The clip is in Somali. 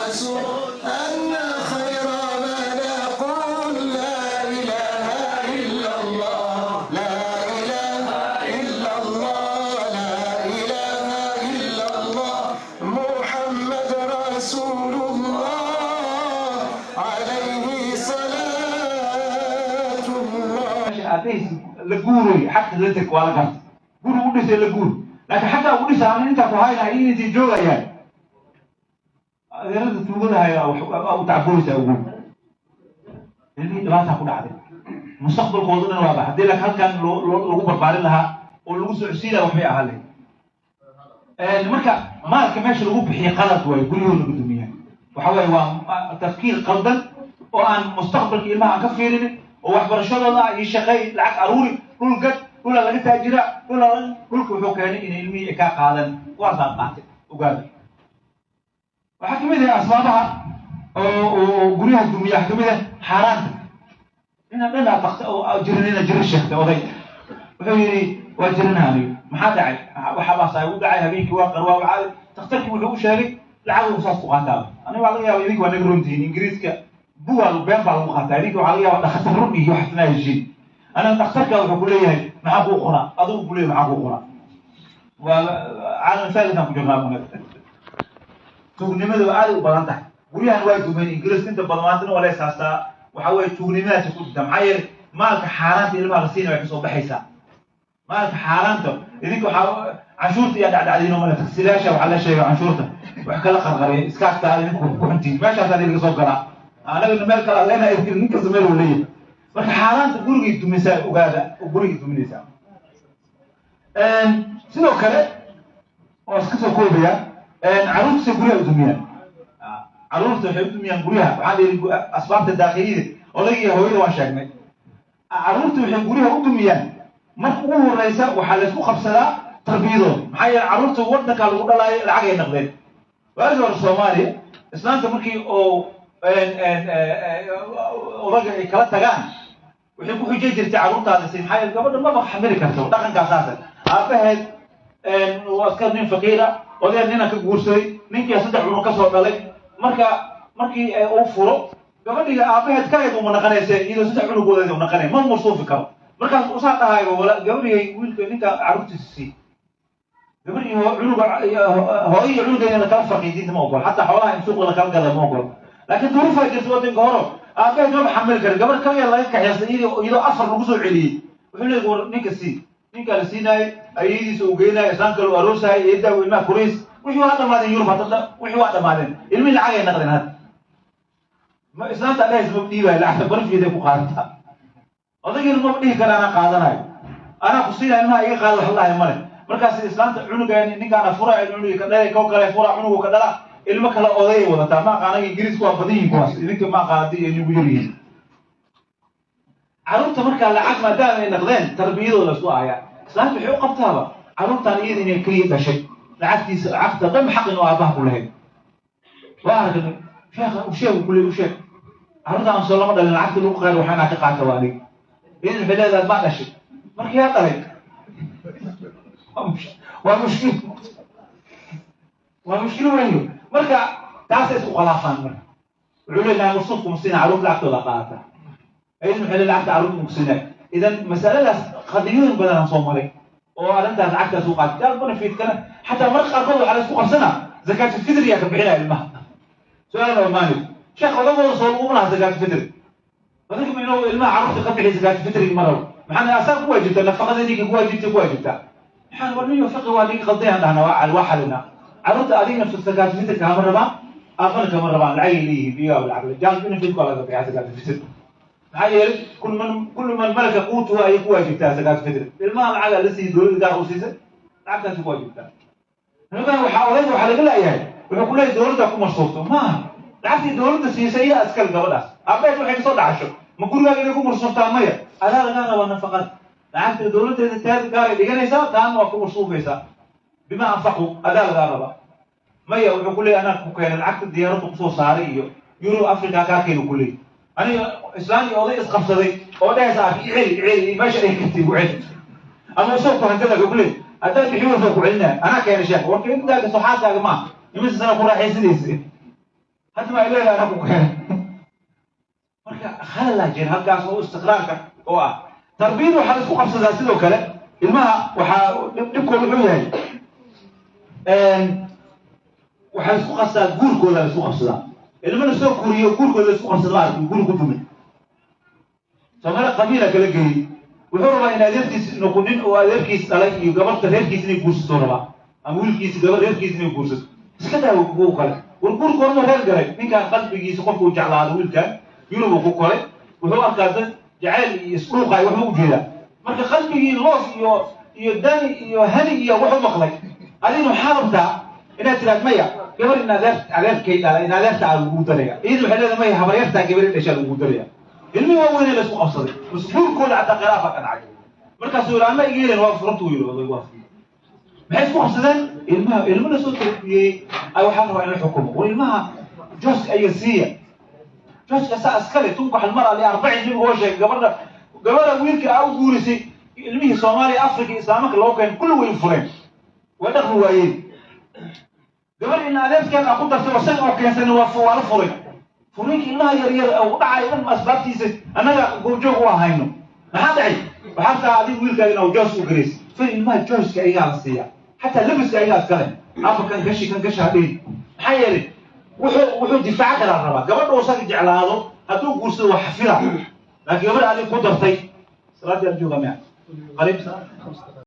أن خير ما نقول لا إله إلا الله، لا إله إلا الله، لا إله إلا الله، محمد رسول الله عليه صلاة الله. Aabahiis la guuray, xagta la teg, waa la garta, guri u dhisay la guur, laakiin xataa ugu dhisa ama intaa ku hayna iyo intay joogayaan adeerada tuugadahay u tacboysaa ugu ilmihii dhibaataa ku dhacday, mustaqbalkooda dhan waaba haddii laakiin halkan loo lagu barbaarin lahaa oo lagu socodsiin lahaa, waxbay ahaan lahayd. Marka maalka meesha lagu bixiyo qalad waayo, guryahoo lagu dumiya waxa waaye waa tafkiir qaldan oo aan mustaqbalka ilmaha aan ka fiirinin oo waxbarashadooda ah iyo shaqey, lacag aruuri, dhul gad, dhulaa laga taajira, dhulaa dhulka wuxuu keenay inay ilmihii ay kaa qaadan kuwaasaa qaatay. Ogaada, waxaa kamid ah asbaabaha oo guryaha dumiya, waxaa kamid ah xaaraanta. Inaan dhan aad oo jirinina jiro sheegtay, oday wuxuu yidhi: "Waa jirina aniga." Maxaa dhacay? Waxaabaas ay u dhacay habeenkii, waa qarwaa, waxaa takhtarkii wuxuu u sheegay lacag uu saas ku qaataaba. Aniga waa laga yaaba idinka waa naga runtihiin, Ingiriiska bugaa been baa lagu qaataa, idinka waxaa laga yaaba dhakhtar run iyo waxaas inaa heshiin. Aniga dhakhtarka wuxuu ku leeyahay: "Maxaa kuu qoraa?" Adigu ku leeyahay: "Maxaa kuu qoraa?" Waa caalam saalisan ku jirnaa. Muna tuugnimadu aad u badan tahay, guryahan waa dumeen. Ingiriiska inta badan maantana waa la isaastaa, waxa weeye tuugnimadaasi ku jirta. Maxaa yeelay maalka xaaraanta ilmaha la siinaya way kasoo baxaysaa maalka xaaraanta. Idinka waxaa canshuurta iyo dhacdhacdiino male, taksiilayaasha waxaa la sheegay canshuurta wax kala qarqariya iskaagtaa, idinku ku xuntiin meeshaasaa idinka soo galaa, anagana meel kale leenahay, nin kasta meel uu leeyahay. Marka xaaraanta gurigay dumisaa, ogaada, oo gurigay duminaysaa. Sidoo kale waa iska soo koobaya, carruurta se guryaha u dumiyaan. Carruurta waxay u dumiyaan guryaha, waxaa la yidhi asbaabta daakhiliyada odayga iyo hooyada waan sheegnay. Carruurta waxay guryaha u dumiyaan, marka ugu horeysa waxaa laysku qabsadaa tarbiyadooda. Maxaa yeele carruurta waddanka lagu dhalaayo lacag ay naqdeen. Waagii hore Soomaaliya islaanta markii oo odaga ay kala tagaan waxay ku xujay jirtay carruurtaada si, maxaa yeele gabadha maba xamili karto dhaqankaasaasa. Aabaheed waa iska nin faqiira, odayd nina ka guursaday, ninkii saddex cunug ka soo dhalay. Marka markii uu furo gabadhii, aabaheed kaleed uma naqanayse, iyadoo saddex cunugoodeed u naqanay, ma masuufi karo. Markaas usaa dhahayba wala gabadhii wiilka ninka carruurtiisa sii, gabadhii cunuga hooyo iyo cunugeeda la kala farqiyo diinta ma ogol, xataa xoolaha in suuqa la kala gada ma ogol. Laakiin duruufaa jirta waddanka horo, aabaheed maba xamili karin gabadh kaliya laga kaxeystay iyadoo afar lagu soo celiyey. Wuxuu leeyahay: "War ninka sii." Ninkaa la siinaayay, ayadiisa uu geynayo, islaan kale uu aroosahay, eedaa ilmaha koriis. Wixii waa dhamaadeen Yurub hadda, wixii waa dhamaadeen, ilmihii lacag ay naqdeen. Hadda ma islaanta dhehaysa ma dhiibayo lacagta, barfiiday ku qaadataa. Odaygiina maba dhihi kara anaa qaadanayo, anaa ku siinaya, ilmaha iga qaada, wax lahayo male. Markaas islaanta cunugan ninkaana fura, cunugii ka dhalay, kow kale fura, cunugu ka dhala, ilmo kale odayay wadataa. Ma aqaana, Ingiriisku waa badan yihiin kuwaas, idinka ma aqaan haddii ay nagu yar yihiin. Carruurta markaa lacag maadaama ay naqdeen, tarbiyadooda la isku aayaa. Islaanta waxay u qabtaaba carruurtaan iyada inay keliya dhashay, lacagtiisa lacagta dhan xaq inuu aabbaha ku lahayn. Waa aragnay, sheekha u sheeg, ku leey u sheeg carruurtaan soo lama dhalin, lacagta lagu qayr waxaa inaa ka qaata waa adiga. Iyada waxay leedahay maa dhashay, marka yaa dhalay? Waa mushkil, waa mushkil weyn. Marka taasay isku khilaafaan. Marka wuxuu leeyahay mursuufku musiina carruurta lacagtooda qaadata, ayaduna waxay leedahay lacagta carruurta mukusinaa. Idan masaladaas qadiyooyin badan aan soo maray oo arrintaas lacagtaas u qaatay child benefitkana, xataa marka qaarkood waxaa la isku qabsanaa zakaatulfidriyaa ka bixinaya ilmaha. Su-aal waa maali, sheekh, odagooda soo laguma laha zakaatulfidri, odayga inuu ilmaha carruurta ka bixiy zakaatulfidriga ma rabo. Maxaa asaa ku waajibta? Nafaqada ninka ku waajibta, ku waajibta. Maxaan war nin fiqi waa ninka qaldayaan dhahnaa, waa xalinaa. Carruurta adigna zakaatulfitr kama rabaan, aabana kama rabaan, lacagay leeyihiin iyagaa lacag. Child benefit waa laga bixiyaa zakaatulfitr, maxaa yeelay kullu man malaka quutuhu ayay ku waajibtaa zakaatulfitr. Ilmaha lacagaa la siiyey, dowladda gaar u siisay, lacagtaasi ku waajibtaa. Nimankan waxaa odayga waxaa laga leeyahay, wuxuu ku leeyahay dowladda ku marsuufto maaha, lacagtii dowladda siisay iyo askal gabadhaas aabeed waxay kasoo dhacasho ma gurigaaga inay ku marsuuftaa? Maya, adaa lagaa rabaa nafaqada. Lacagta dowladdeeda taada gaaray dhiganaysaa, taana waa ku marsuufaysaa bima anfaqu, adaa lagaa rabaa. Maya, wuxuu ku leeyahay anaa ku keenay lacagta, diyaaradda kusoo saaray iyo Yurub Africa kaa keenu ku leeyahy. Aniga islaan iyo oday isqabsaday oo dhehaysa aabi iceli, iceli, meesha ay kartay ku celi, ama isagoo ku hantada ku leeyahy haddaad bixi wayso ku celinaya, anaa keenay. Sheekh, warka intaaga soo xaaskaaga maaha, imise sana ku raaxaysanaysa? Hadda ma leedahay anaa ku keenay. Marka khalalaa jira halkaas oo istiqraarka oo ah tarbiyada. Waxaa la isku qabsadaa sidoo kale ilmaha. Waxaa dhibkooda wuxuu yahay, waxaa la isku qabsadaa guurkooda, la isku qabsadaa. Ilmo la soo koriyo guurkooda la isku qabsada, ma arkin guri ku dumay. Soomaali qabiila kala geeyey. Wuxuu rabaa in adeerkiis noqonin oo adeerkiis dhalay iyo gabarta reerkiis inay guursato rabaa, ama wiilkiisa gabar reerkiis inay guursato. Iska daa kuwa kale. War guurka horma reer galay ninkaan qalbigiisa qofku uu jeclaado. Wiilkan Yurub uu ku koray, wuxuu arkaa dad jacayl iyo isdhuuqay waxba ujeedaa. Marka qalbigii loof iyo dani iyo hani iyo wuxuu maqlay. Adigna waxaa rabtaa inaad tiraad maya, gabar in adeer adeerkay dhala in adeerta aa lagugu daraya. Iyadu waxay leedahay maya, habaryartaa gabar in dhashaa lagugu daraya. Ilmihii waa weyne la isku qabsaday mas guurkooda, xataa khilaafaa ka dhacay. Markaasuu yidhi ama iga yeelin, waa furanta. Uu yidhi oday waa furay. Maxay isku qabsadeen? Ilmaha, ilmo la soo tarbiyeyey ay waxaa rabaa in la xukumo. War ilmaha jooska ayaga siiya, jooska saa iskale. Tunkax almara liarbacin, nabigu oo sheegay. Gabadha, gabadha wiilka aa u guurisay. Ilmihii Soomaaliya, Africa, islaamaka loo keen kulli way fureen, way dhaqmi waayeen. Gabar in adeerkeed aa ku dartay oo isaga oo keensan waa la furay. Furiinka ilmaha yar yar u dhacay dhan asbaabtiisa annaga goobjoog u ahayno. Maxaa dhacay? Waxaa rabtaa adiga wiilkaaga inaa joos u garays fir. Ilmaha jooska ayagaa la siiya, xataa labiska ayagaa iskale. Afa kan gashi, kan gashi hadhihin. Maxaa yeelay wuxuu difaaca karaa rabaa. Gabadha uu isaga jeclaado hadduu guursado waa xafida, laakiin gabadha adiga ku dartay. Salaadii aan joogaa miya qariib.